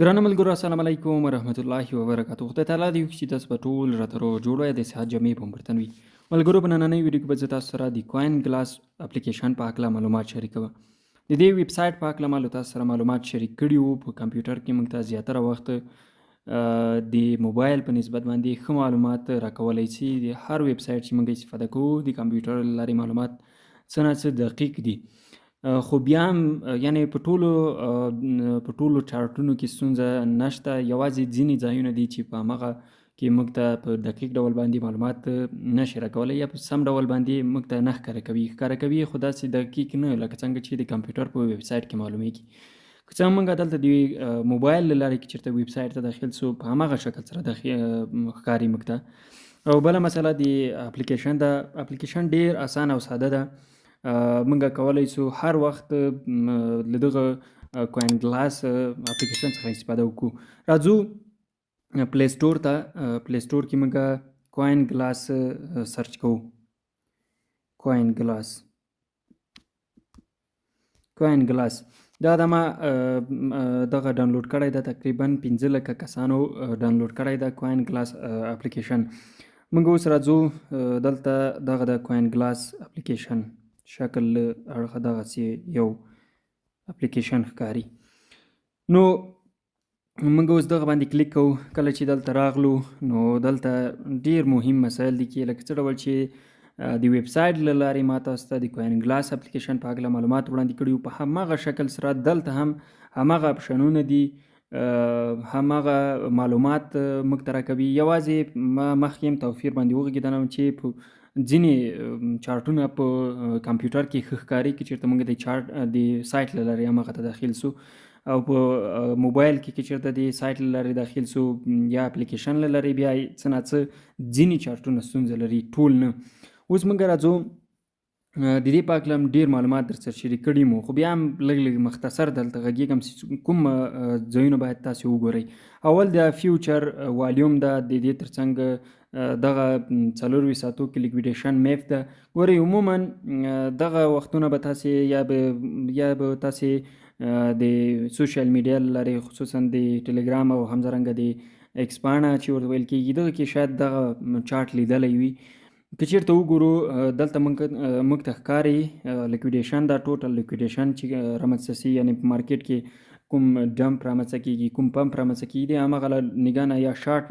ګرانو ملګرو، السلام علیکم ورحمت الله وبرکاتو. خدای تعالی دې وکړي چې تاسو به ټول راته روغ جوړ وئ، د صحت جامې به مو پر تن وي. ملګرو، په نننۍ ویډیو کې به زه تاسو سره د کوین ګلاس اپلیکیشن په هکله معلومات شریکوم. د دې ویب سایټ په هکله ما له تاسو سره معلومات شریک کړي وو. په کمپیوټر کې موږ ته زیاتره وخت د موبایل په نسبت باندې ښه معلومات راکولی سي. د هر ویب سایټ چې موږ استفاده کوو، د کمپیوټر له لارې معلومات څه نا څه دقیق دي، خو بیا هم یعنی په ټولو چارټونو کې ستونزه نشته. یوازې ځینې ځایونه دي چې په همغه کې موږ ته په دقیق ډول باندې معلومات نشي راکولی یا په سم ډول باندې موږ ته نه ښکاره کوي. ښکاره کوي، خو داسې دقیق نه لکه څنګه چې د کمپیوټر په ویب سایټ کې معلومیږي. که څه هم موږ دلته د موبایل له لارې کې چېرته ویب سایټ ته داخل سو، په هماغه شکل سره ښکاري موږ ته. او بله مسله د اپلیکیشن ده. اپلیکیشن ډیر اسانه او ساده ده. موږ کولی سو هر وخت له دغه کوین ګلاس اپلیکیشن څخه استفاده وکړو. راځو پلی سټور ته. پلی سټور کې موږ کوین ګلاس سرچ کوو. کوین ګلاس، کوین ګلاس دا د ما دغه ډاونلوډ کړی ده. تقریبا 5 لکه کسانو ډاونلوډ کړی ده کوین ګلاس اپلیکیشن. موږ اوس راځو دلته. دغه د کوین ګلاس اپلیکیشن شکل له اړخه دغسې یو اپلیکیشن ښکاري. نو موږ اوس دغه باندې کلیک کوو. کله چې دلته راغلو، نو دلته ډیر مهم مسایل دي کې لکه څه ډول چې د ویب سایټ له لارې ما تاسو ته د کوین ګلاس اپلیکیشن په هکله معلومات وړاندې کړي وو، په هماغه شکل سره دلته هم هماغه اپشنونه دي، هماغه معلومات موږ ته راکوي. یوازې ما مخکې هم توپیر باندې وغږېدلم چې په ځینې چارټونه په کمپیوټر کې ښه ښکاري که چېرته موږ د چارټ د سایټ له لارې هماغه ته داخل سو، او په موبایل کې که چېرته د سایټ له لارې داخل سو یا اپلیکیشن له لارې، بیا څه ناڅه ځینې چارټونه ستونزه لري، ټول نه. اوس موږ راځو. د دې په هکله هم ډېر معلومات در سره شریک کړي مو، خو بیا هم لږ لږ مختصر دلته غږېږم چې کوم ځایونه باید تاسو وګورئ. اول د future volume ده. د دې ترڅنګ دغه 24 ساعتو کې liquidation MEV ده. ګورئ، عموما دغه وختونه به تاسو یا به تاسو د social media له لارې، خصوصا د ټلګرام او همدارنګه د ایکس پاڼه چې ورته ویل کېږي، دغه کې شاید دغه چارټ لیدلی وي. که چیرته وګورو، دلته موږ ته ښکاري liquidation دا total liquidation چې رامنځته سي، یعنی په مارکیټ کې کوم dump رامنځته کیږي، کوم pump رامنځته کیږي، هماغه له نګاه نه یا شارټ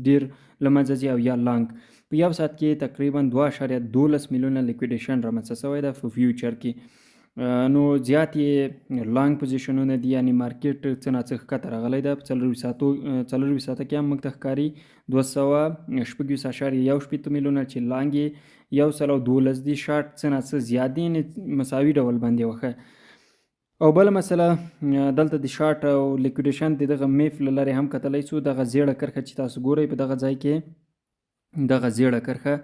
ډیر له منځه ځي او یا long. په یو ساعت کې تقریبا 2.12 میلیونه liquidation رامنځته سوی ده په future کې. نو زیات یې long پوزیشنونه دي، یعنی مارکیټ څه ناڅه ښکته راغلی ده. په 24 ساعتو، 24 ساعته کې هم موږ ته ښکاري 226.61 میلیونه چې long یې 112 دي، شارټ څه ناڅه زیات دي، یعنی مساوي ډول باندې وخه. او بله مسله، دلته د شارټ او liquidation د دغه MEV له لارې هم کتلی سو. دغه زیړه کرښه چې تاسو ګورئ، په دغه ځای کې دغه زیړه کرښه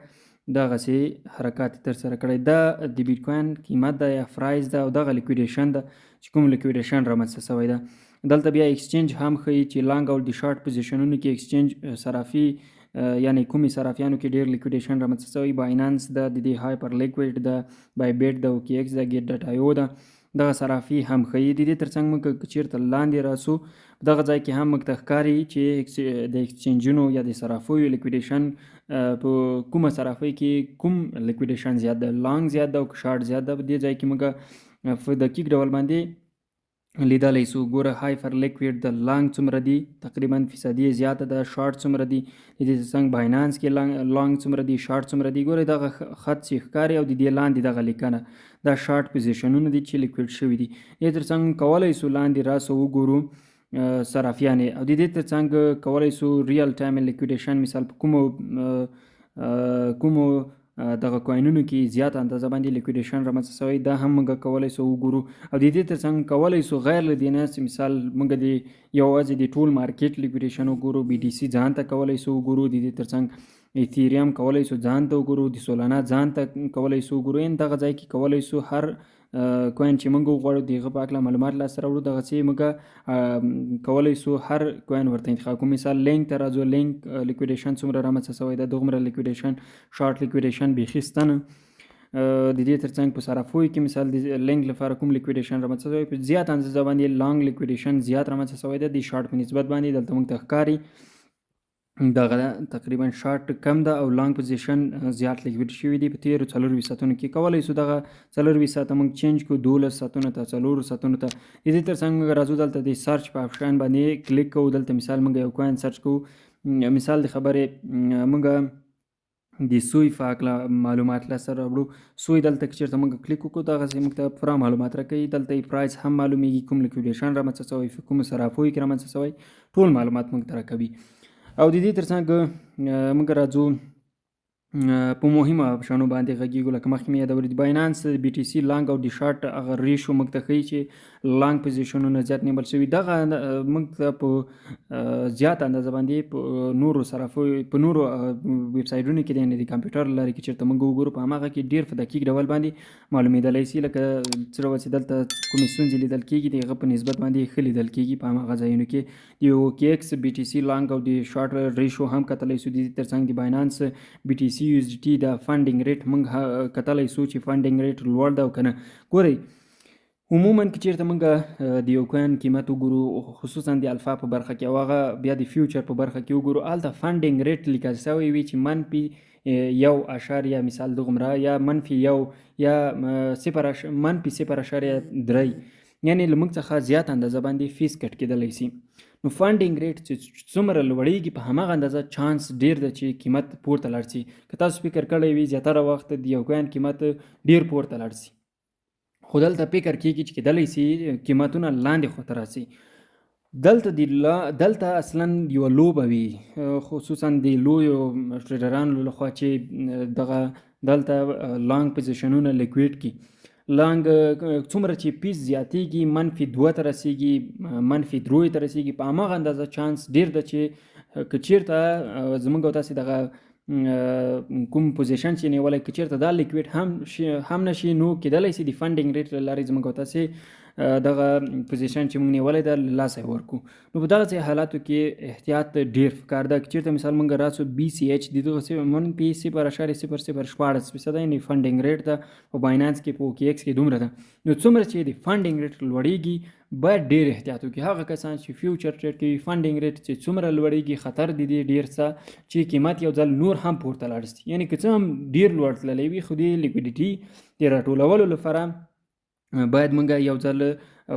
دغسې حرکات تر سره کړی. دا د بیټ کوین قیمت ده یا price ده او دغه liquidation ده چې کوم liquidation رامنځته شوی ده. دلته بیا exchange هم ښیي چې long او د شارټ پوزیشنونو کې exchange صرافي، یعنی کومې صرافیانو کې ډیر liquidation رامنځته شوی. بایننس ده، د دې هایپر لیکویډ ده، بای بیټ ده، اوکی ایکس ده، ګیټ ډاټ آی او ده. دغه صرافي هم ښیي. د دې ترڅنګ موږ که چیرته لاندې راسو، په دغه ځای کې هم موږ ته ښکاري چې د exchange ونو یا د صرافیو liquidation، په کومه صرافۍ کې کوم liquidation زیات ده، long زیات ده او که شارټ زیات ده. په دې ځای کې موږ په دقیق ډول باندې لیدلی سو. ګوره، هایپر لیکویډ د long څومره دي، تقریبا فیصدي یې زیاته ده. شارټ څومره دي؟ د دې ترڅنګ بایننس کې long څومره دي، شارټ څومره دي. ګوره، دغه خط چې ښکاري او د دې لاندې دغه لیکنه، دا شارټ پوزیشنونه دي چې liquid شوي دي. دې ترڅنګ کولی سو لاندې راسو، وګورو صرافیانې او د دې ترڅنګ کولی سو real time liquidation، مثال په کومو دغه کوینونو کې زیاته اندازه باندې liquidation رامنځته شوی، دا هم موږ کولی سو وګورو. او د دې ترڅنګ کولی سو غیر له دې نه چې مثال موږ د یوازې د ټول مارکیټ liquidation وګورو، بي ټي سي ځان ته کولی سو وګورو. د دې ترڅنګ ایتیریم کولی سو ځان ته وګورو، د سولانا ځان ته کولی سو وګورو. ان دغه ځای کې کولی سو هر coin چې موږ وغواړو، د هغه په هکله معلومات لاسته راوړو. دغسې موږ کولی سو هر coin ورته انتخاب کړو. مثال لینک ته راځو. لینک liquidation څومره رامنځته شوی ده؟ دغومره liquidation، short liquidation بیخي سته نه. د دې ترڅنګ په صرافیو کې مثال د لینک لپاره کوم liquidation رامنځته شوی، په زیات اندازه باندې long liquidation زیات رامنځته شوی دی د شارټ په نسبت باندې. دلته موږ ته ښکاري دغه تقریبا شارټ کم ده او long position زیات liquid شوي دي په تیرو 24 ساعتونو کې. کولی شو دغه 24 ساعته موږ change کړو 12 ساعتونو ته، 4 ساعتونو ته. د دې ترڅنګ موږ راځو دلته د search په option باندې کلیک کوو. دلته مثال موږ یو coin search کوو، مثال د خبرې موږ د سوی په هکله معلومات لاسته راوړو. سوی دلته که چېرته موږ کلیک وکړو دغسې موږ ته پوره معلومات راکوي. دلته یې price هم معلومیږي، کوم liquidation رامنځته شوی، په کومو صرافیو کې رامنځته شوی، ټول معلومات موږ ته راکوي. او د دې ترڅنګ موږ راځو په مهمو option ونو باندې غږیږو، لکه مخکې مې یادولي د باینانس بي ټي سي long او د شارټ هغه ratio موږ ته ښیي چې long position ونه زیات نیول شوي. دغه موږ ته په زیاته اندازه باندې په نورو صرافیو، په نورو ویب سایټونو کې، یعنې د کمپیوټر له لارې که چېرته موږ وګورو په هماغه کې ډېر په دقیق ډول باندې معلومېدلی شي. لکه څه ډول چې دلته کومې ستونزې لیدل کېږي د هغه په نسبت باندې ښه لیدل کېږي په هماغه ځایونو کې. د اوکي ایکس بي ټي سي long او د شارټ ratio هم کتلی شو. د دې ترڅنګ د باینانس بي ټي سي یو اس ډي ټي د funding rate موږ کتلی شو چې funding rate لوړ ده او که نه. ګورئ عموما که چېرته موږ د یو coin قیمت وګورو، خصوصا د الفا په برخه کې او هغه بیا د future په برخه کې وګورو، هلته funding rate لیکل شوی وي چې منفي یو اشاریه مثال دغومره یا منفي یو یا صفر منفي 0.3، یعنې له موږ څخه زیات اندازه باندې fees cut کېدلی شي. نو funding rate چې څومره لوړیږي په هماغه اندازه چانس ډیر ده چې قیمت پورته لاړ شي. که تاسو فکر کړی وي زیاتره وخت د یو coin قیمت ډیر پورته لاړ شي، خو دلته فکر کیږي چې کېدلی شي قیمتونه لاندې خواته راسي. دلته د دلته اصلا یوه لوبه وي، خصوصا د لویو trader انو لخوا چې دغه دلته long position ونه liquid کړي. long څومره چې fees زیاتیږي، منفي دوه ته رسیږي، منفي درې ته رسیږي، په هماغه اندازه چانس ډیر ده چې که چیرته زموږ او تاسې دغه کوم position چې نیولی، که چیرته دا liquid هم نه شي، نو کېدلی شي د funding rate له لارې زموږ او تاسې دغه position چې موږ نیولی ده له لاسه یې ورکړو. نو په دغسې حالاتو کې احتیاط ډېر پکار ده. که چېرته مثال موږ راسو بي سي اچ د دغسې منفي 0.0016 فیصده یعنې funding rate ده په باینانس کې، په اوکي ایکس کې دومره ده. نو څومره چې د funding rate لوړیږي باید ډېر احتیاط وکړي. هغه کسان چې future trade کوي funding rate چې څومره لوړیږي خطر د دې ډېر څه چې قیمت یو ځل نور هم پورته لاړ شي، یعنې که څه هم ډېر لوړ تللی وي خو د liquidity د راټولولو لپاره باید موږ یو ځل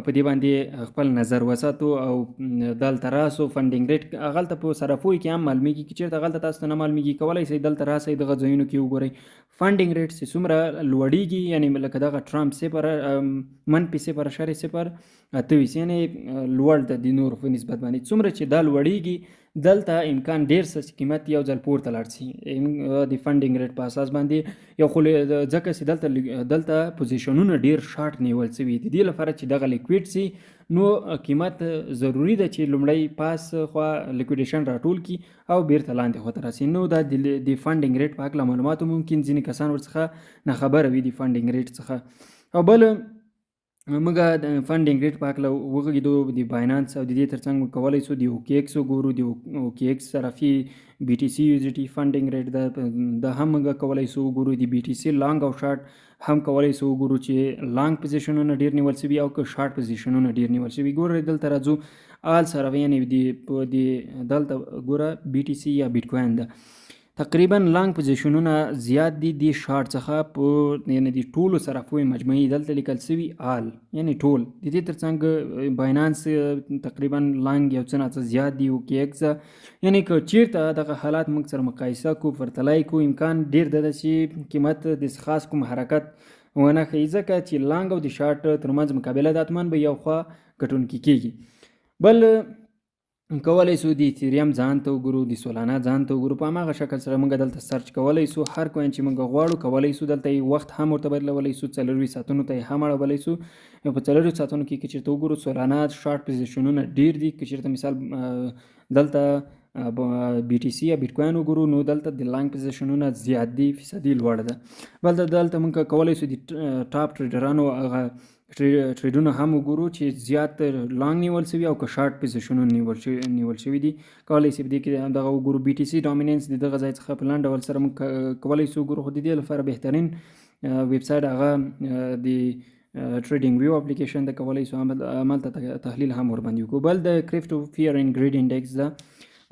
په دې باندې خپل نظر وساتو او دلته راسو funding rate هغلته په صرافیو کې هم معلومیږي. که چېرته هغلته تاسو ته نه معلومیږي کولی شئ دلته راسئ دغه ځایونو کې وګورئ funding rate چې څومره لوړیږي، یعنې لکه دغه ترامپ صفر منفي 0.028 یعنې لوړ ده د نورو په نسبت باندې، څومره چې دا لوړیږي دلته امکان ډېر څه چې قیمت یو ځل پورته لاړ شي د funding rate په اساس باندې. یو خو ځکه چې دلته position ونه ډېر شارټ نیول شوي، د دې لپاره چې دغه liquid شي نو قیمت ضروري ده چې لومړی پاس خوا liquidation راټول کړي او بیرته لاندې خواته راسي. نو دا د funding rate په هکله معلوماتو ممکن ځینې کسان ورڅخه ناخبره وي د funding rate څخه. او بل موږ د funding rate په هکله وغږېدو د باینانس او د دې ترڅنګ موږ کولی شو د اوکي ایکس وګورو. د اوکي ایکس صرافي بي ټي سي یو اس ډي ټي funding rate ده، دا هم موږ کولی شو وګورو. د بي ټي سي long او شارټ هم کولی شو وګورو چې long position ونه ډېر نیول شوي او که شارټ position ونه ډېر نیول شوي. ګورئ دلته راځو all صرافي، یعنې د دلته ګوره بي ټي سي یا بیټ کوین ده، تقریبا long position ونه زیات دي د شارټ څخه په یعنې د ټولو صرافیو مجموعي دلته لیکل شوي all یعنې ټول. د دې ترڅنګ باینانس تقریبا long یو څه ناڅه زیات دي، اوکي ایکس، یعنې که چیرته دغه حالات موږ سره مقایسه کو پرتله یې کو امکان ډېر ده چې قیمت د خاص کوم حرکت ونه ښیي، ځکه چې long او د شارټ ترمنځ مقابله ده، حتما به یو خوا ګټونکي کیږي. بل کولی شو د ایتریم ځان ته وګورو، د سولانا ځان ته وګورو، په هماغه شکل سره موږ دلته search کولی شو. هر coin چې موږ غواړو کولی شو، دلته یې وخت هم ورته بدلولی شو، 24 ساعتونو ته یې هم اړولی شو. په 24 ساعتونو کې که چېرته وګورو سولانا شارټ position ونه ډېر دي. که چېرته مثال دلته بي ټي سي یا بیټ کوین وګورو نو دلته د long position ونه زیات دي، فیصدي لوړه ده. بل دلته موږ کولی شو د top trader انو هغه trade ونه هم وګورو چې زیات long نیول شوي او که شارټ position ونه نیول شوي دي. کولی شي په دې کې دغه وګورو. بي ټي سي dominance د دغه ځای څخه په لنډ ډول سره موږ کولی شو وګورو، خو د دې لپاره بهترین ویب سایټ هغه د ټریډینګ ویو اپلیکیشن د کولای سو عملته تحلیل هم ور باندې وکړو. بل د کریپټو فیر اینډ ګریډ انډیکس ده.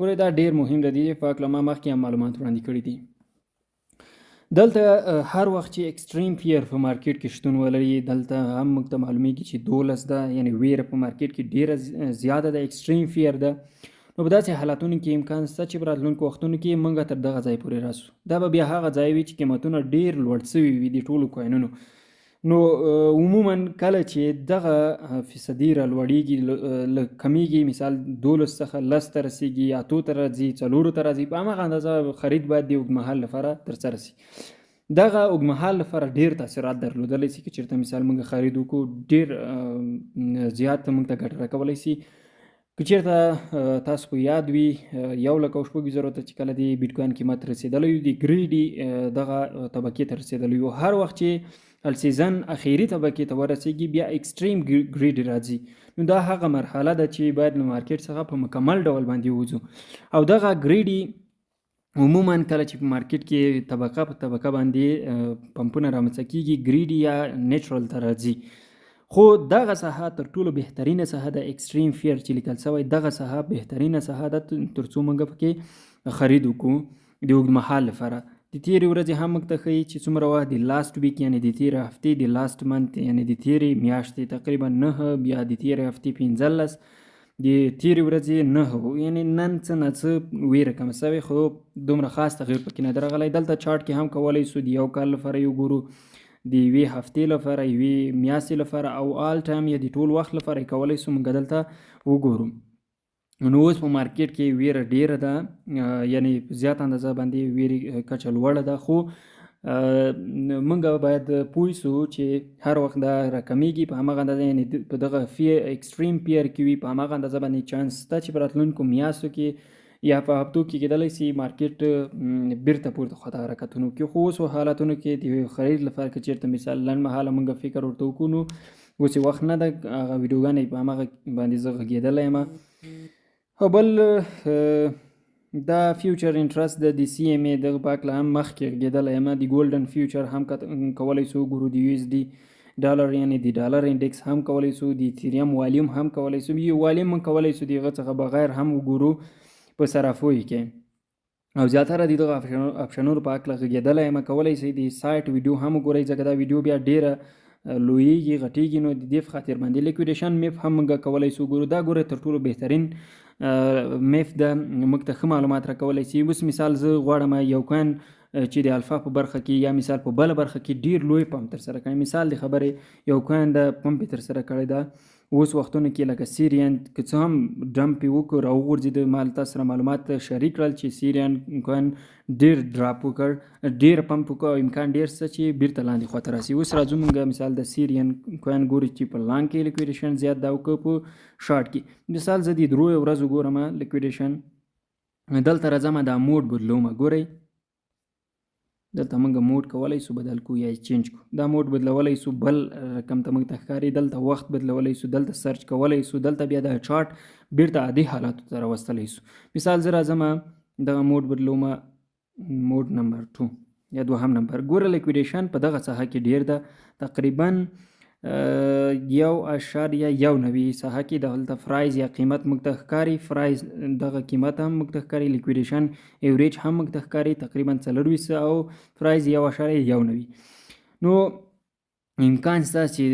ګورئ دا ډیر مهم دی، په هکله ما مخکې هم معلومات وړاندې کړي دي. دلته هر وخت چې extreme fear په مارکیټ کې شتون ولري، دلته هم موږ ته معلومیږي چې 12 ده، یعنی ویره په مارکیټ کې ډیره زیاته ده، extreme fear ده. نو په داسې حالتونو کې امکان شته چې په راتلونکو وختونو کې موږ تر دغه ځای پورې راسو. دا به بیا هغه ځای وي چې قیمتونه ډیر لوړ سوي وي د ټولو کوینونو. نو عموما کله چې دغه فیصدي را لوړیږي، لږ کمیږي، مثال 12 څخه 10 ته رسیږي، 8 ته راځي، 4 ته راځي، په هماغه اندازه خرید باید د اوږدمهال لپاره ترسره سي. دغه اوږدمهال لپاره ډیر تاثیرات درلودلی سي که چېرته مثال موږ خرید وکړو، ډیر زیات موږ ته ګټه راکولی سي. که چېرته تاسو په یاد وي، 1,26,000 ته چې کله د بیټ کوین قیمت رسېدلی وي، د greedy دغه طبقې ته رسېدلی وي. هر وخت چې alt season اخیری طبقې ته ورسېږي، بیا extreme greedy راځي. نو دا هغه مرحله ده چې باید له مارکیټ څخه په مکمل ډول باندې ووځو. او دغه greedy عموما کله چې په مارکیټ کې طبقه په طبقه باندې پمپونه رامنځته کیږي، greedy یا neutral ته راځي. خو دغه ساحه تر ټولو بهترینه ساحه ده، extreme fear چې لیکل سوی، دغه ساحه بهترینه ساحه ده تر څو موږ پکې خرید وکړو د اوږدمهال لپاره. د تېرې ورځې هم موږ ته ښیي چې څومره وخت د last week، یعنی د تېرې هفتې، د last month، یعنی د تېرې میاشتې تقریبا 9، بیا د تېرې هفتې 15، د تېرې ورځې 9، یعنی نن څه نه څه ویره کمه سوې، خو دومره خاص تغییر پکې نه دی راغلی. دلته چارټ کې هم کولی سو د یو کال لپاره یې وګورو، د یوې هفتې لپاره، یوې میاشتې لپاره، او all time یا د ټول وخت لپاره یې کولی سو موږ دلته وګورو. نو اوس په مارکیټ کې ویره ډیره ده، یعنی په زیاته اندازه باندې ویرې کچه لوړه ده. خو موږ باید پوه سو چې هر وخت دا راکمیږي په هماغه اندازه، یعنی په دغه extreme fear کې وي، په هماغه اندازه باندې چانس شته چې په راتلونکو میاشتو کې یا په هفتو کې کېدلی سي مارکیټ بیرته پورته خواته حرکتونه وکړي. خو اوس حالتونو کې د خرید لپاره که چېرته مثال لنډ مهاله موږ فکر ورته وکړو، نو اوس یې وخت نه ده، هغه ویډیوګانې په هماغه باندې زه غږېدلی یم. او بل دا future interest د سی ام ای دغه په هکله هم مخکې غږېدلی یم. د golden future هم کولی سو وګورو، د یو اس ډي ډالر یعنی د ډالر index هم کولی سو، د Ethereum volume هم کولی سو. یو والیوم موږ کولی سو د هغه څخه بغیر هم وګورو په صرافیو کې، او زیاتره د دغه اپشنونو په هکله غږېدلی یم. کولی سئ د سایټ ویډیو هم وګورئ، ځکه دا ویډیو بیا ډېره لویږي، غټیږي، نو د دې په خاطر باندې liquidation map هم موږ کولی سو وګورو. دا ګوره تر ټولو بهترین map ده، موږ ته ښه معلومات راکولی سي. اوس مثال زه غواړم یو coin چې د الفا په برخه کې یا مثال په بله برخه کې ډیر لوی pump ترسره کړي، مثال د خبرې یو coin ده pump یې ترسره کړی ده اوس وختونو کې، لکه سیریان که څه هم dump یې وکړ راوغورځېده. ما له تاسو سره معلومات شریک کړل چې سیریان coin ډیر drop وکړ، ډیر pump وکړ، او امکان ډیر شته چې بیرته لاندې خواته راسي. اوس راځو موږ مثال د سیریان coin ګورو چې په long کې liquidation زیات ده او که په شارټ کې. مثال زه د دریو ورځو ګورم liquidation، دلته راځم دا mode بدلوم. ګورئ دلته موږ mode کولی سو بدل کو یا change کو، دا mode بدلولی سو، بل رقم ته موږ ته ښکاري. دلته وخت بدلولی سو، دلته search کولی سو، دلته بیا دا چارټ بیرته عادي حالاتو ته راوستلی سو. مثال زه راځم دغه mode بدلوم، mode number 2 یا دوهم نمبر. ګوره liquidation په دغه ساحه کې ډیر ده، تقریبا 1.91 ساحه کې دلته price یا قیمت موږ ته ښکاري، price دغه قیمت هم موږ ته ښکاري، liquidation average هم موږ ته ښکاري تقریبا 24 او price 1.91. نو امکان شته چې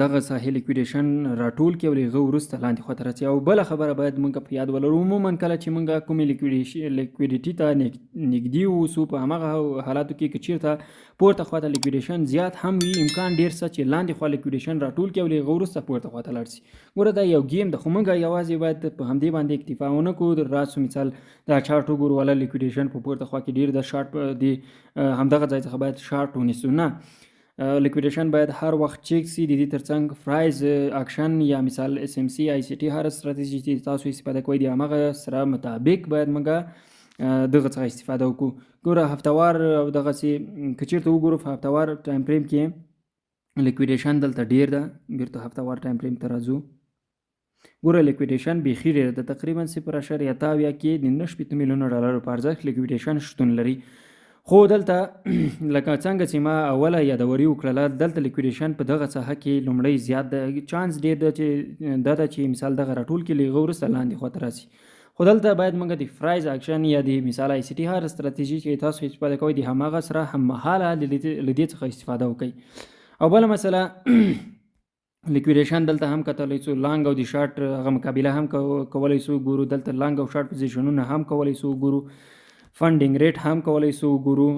دغه ساحې liquidation راټول کړي او له هغه وروسته لاندې خواته راسي. او بله خبره باید موږ په یاد ولرو، عموما کله چې موږ کومې liquidity ته نږدې اوسو په هماغه حالاتو کې که چېرته پورته خواته liquidation زیات هم وي، امکان ډېر شته چې لاندې خوا liquidation راټول کړي او له هغه وروسته پورته خواته لاړ سي. ګوره دا یو game ده، خو موږ یوازې باید په همدې باندې اکتفا ونه کړو. راسو مثال دا چارټ وګورو، والا liquidation په پورته خوا کې ډېر ده، شارټ د همدغه ځای څخه باید شارټ ونیسو. نه، liquidation باید هر وخت چک سي. د دې ترڅنګ price action یا مثال اس ام سی آی سی ټي هر ستراتیژي چې تاسو استفاده کوئ د هماغه سره مطابق باید موږ دغه څخه استفاده وکړو. ګوره هفتهوار او دغسې که چېرته وګورو په هفتهوار time frame کې liquidation دلته ډېر ده. بیرته هفتهوار time frame ته راځو، ګوره liquidation بیخي ډېر ده، تقریبا 0.78 کې د 69 میلیونه ډالرو په ارزښت liquidation شتون لري. خو دلته لکه څنګه چې ما اوله یادوري وکړله، دلته لیکویډیشن په دغه ساحه کې لومړی زیات ده، چانس ډیر ده چې دا ده چې مثال دغه راټول کې له هغه وروسته لاندې خواته راسي. خو دلته باید موږ د price action یا د مثال ICT هر ستراتیژي چې تاسو استفاده کوئ د هماغه سره هممهاله له دې څخه استفاده وکړئ. او بله مسله liquidation دلته هم کتلی سو، long او د شارټ هغه مقابله هم کولی سو ګورو، دلته long او شارټ پوزیشنونه هم کولی سو ګورو، funding rate هم کولی سو ګورو،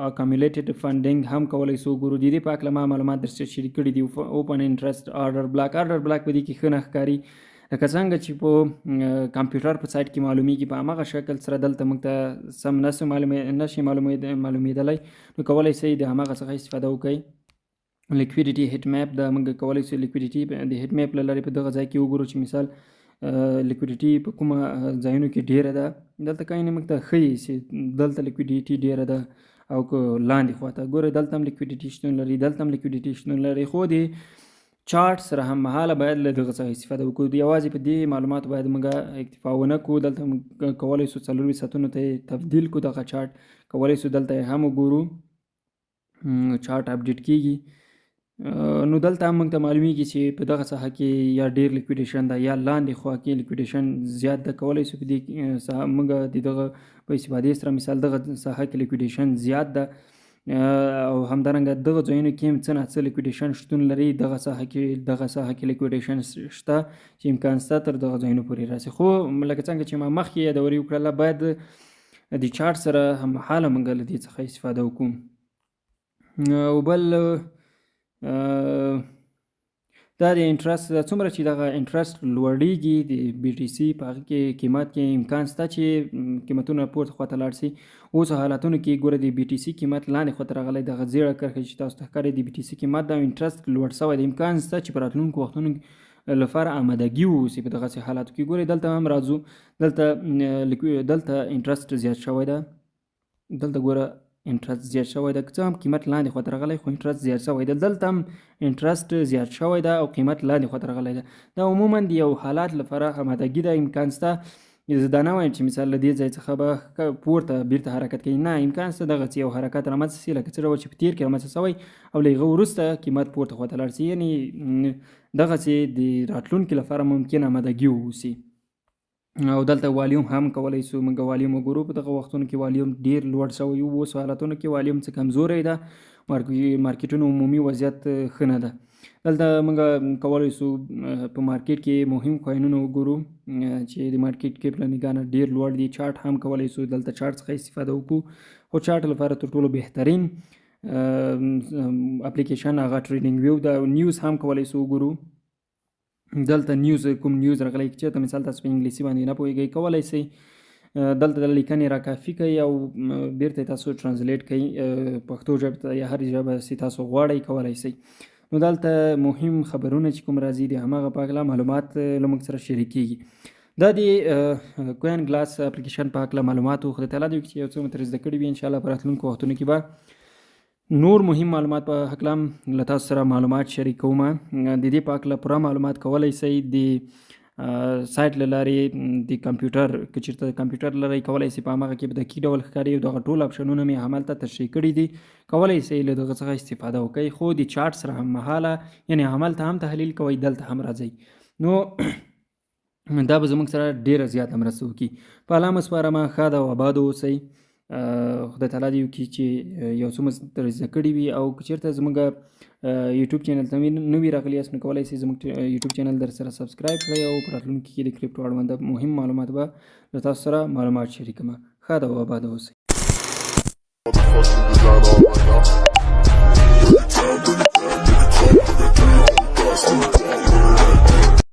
accumulated funding هم کولی سو ګورو. د دې په هکله ما معلومات درسره شریک کړي دي. open interest، order block، order block په دې کې ښه نه ښکاري، لکه څنګه چې په کمپیوټر په سایت کې معلومیږي په هماغه شکل سره دلته موږ ته سم نشي معلومېدلی، نو کولی سئ د هماغه څخه استفاده وکړئ. liquidity heat map دا موږ کولی شو liquidity د heat map له لارې په دغه ځای کې وګورو چې مثال liquidity په کومه ځایونو کې ډیره ده. دلته کاینې موږ ته ښیي چې دلته liquidity ډیره ده او که لاندې خواته ګورئ دلته هم liquidity شتون لري، دلته هم liquidity شتون لري. خو د چارټ سره هم مهاله باید له دغه څخه استفاده وکړو، یوازې په دې معلوماتو باید موږ اکتفا ونه کړو. دلته موږ کولی شو 24 ساعتونو ته تبدیل کړو دغه چارټ، کولی شو دلته یې هم وګورو، چارټ update کیږي. نو دلته هم موږ ته معلومیږي چې په دغه ساحه کې یا ډیر liquidation ده یا لاندې خوا کې liquidation زیات ده. کولی شو په دې ساحه موږ د دغه په استفادې سره مثال دغه ساحه کې liquidation زیات ده او همدارنګه دغه ځایونو کې هم څه ناڅه liquidation شتون لري، دغه ساحه کې دغه ساحه کې liquidation شته چې امکان شته تر دغه ځایونو پورې راسي. خو لکه څنګه چې ما مخکې یادوري وکړله، باید د چارټ سره هممهاله موږ له دې څخه استفاده وکړو. او بل دا د interest څومره چې دغه interest لوړیږي د BTC په هغه کې قیمت کې امکان شته چې قیمتونه پورته خواته لاړ سي. اوس حالتونو کې ګوره د BTC قیمت لاندې خواته راغلی، دغه زیړه کرښه چې تاسو ته ښکاري د BTC قیمت دا interest لوړ سوی دی، امکان شته چې په راتلونکو وختونو لپاره آمادګي واوسي په دغسې حالاتو کې. ګورئ دلته هم راځو، دلته interest زیات شوی ده، دلته ګوره interest زیات شوی ده، که څه هم قیمت لاندې خواته راغلی خو interest زیات شوی ده، دلته هم interest زیات شوی ده او قیمت لاندې خواته راغلی ده. دا عموما د یو حالات لپاره آمادګي ده، امکان شته. زه دا نه وایم چې مثال له دې ځای څخه به پورته بیرته حرکت کوي، نه، امکان شته دغسې یو حرکت رامنځته شي لکه څه ډول چې په تېر کې رامنځته شوی او له هغه وروسته قیمت پورته خواته لاړ شي، یعنې دغسې د راتلونکي لپاره ممکن آمادګي واوسي. او دلته والیوم هم کولی سو موږ والیوم وګورو، په دغه وختونو کې والیوم ډیر لوړ شوی وو، اوس حالتونو کې والیوم څه کمزوری ده، مارکیټونو عمومي وضعیت ښه نه ده. دلته موږ کولی سو په مارکیټ کې مهم coin ونه وګورو چې د market cap له نګاه نه ډیر لوړ دي. چارټ هم کولی سو دلته چارټ څخه استفاده وکړو، خو چارټ لپاره تر ټولو بهترین اپلیکیشن هغه TradingView ده. news هم کولی سو وګورو، دلته news کوم news راغلی که چېرته مثال تاسو په انګلیسي باندې نه پوهېږئ کولی سئ دلته د لیکنې را کاپي کړئ او بیرته تاسو translate کړئ پښتو ژبې ته یا هر ژبه چې تاسو غواړئ کولی سئ. نو دلته مهم خبرونه چې کوم راځي د هماغه په هکله معلومات له موږ سره شریکېږي. دا د CoinGlass اپلیکیشن په هکله معلومات وو. خدای تعالی دې وکړي چې یو څه مو ترې زده کړي وي. انشاءالله په راتلونکو وختونو کې به نور مهم معلومات په هکله هم له تاسو سره معلومات شریکوم. د دې په هکله پوره معلومات کولی سئ د سایت له لارې د کمپیوټر، که چېرته کمپیوټر لرئ کولی سئ په هماغه کې په دقیق ډول ښکاري او دغه ټول آپشنونه مې هملته تشریح کړي دي، کولی سئ له دغه څخه استفاده وکړئ. خو د چارټ سره هم مهاله یعنې هملته هم تحلیل کوئ، دلته هم راځئ، نو دا به زموږ سره ډیره زیاته مرسته وکړي. په الله مو سپارم، ښاد او اباد اوسئ. خدای تعالی دې وکړي چې یو څه مو ترې زده کړي وي. او که چېرته زموږ یوټیوب channel ته نه وي راغلي یاست نو کولی شئ زموږ یوټیوب channel در سره subscribe کړئ او په راتلونکي کې د crypto اړوند مهم معلومات به له تاسو سره معلومات شریکوم. ښاد او اباد اوسئ. Motherfucking design on right now. Break it down, break it down.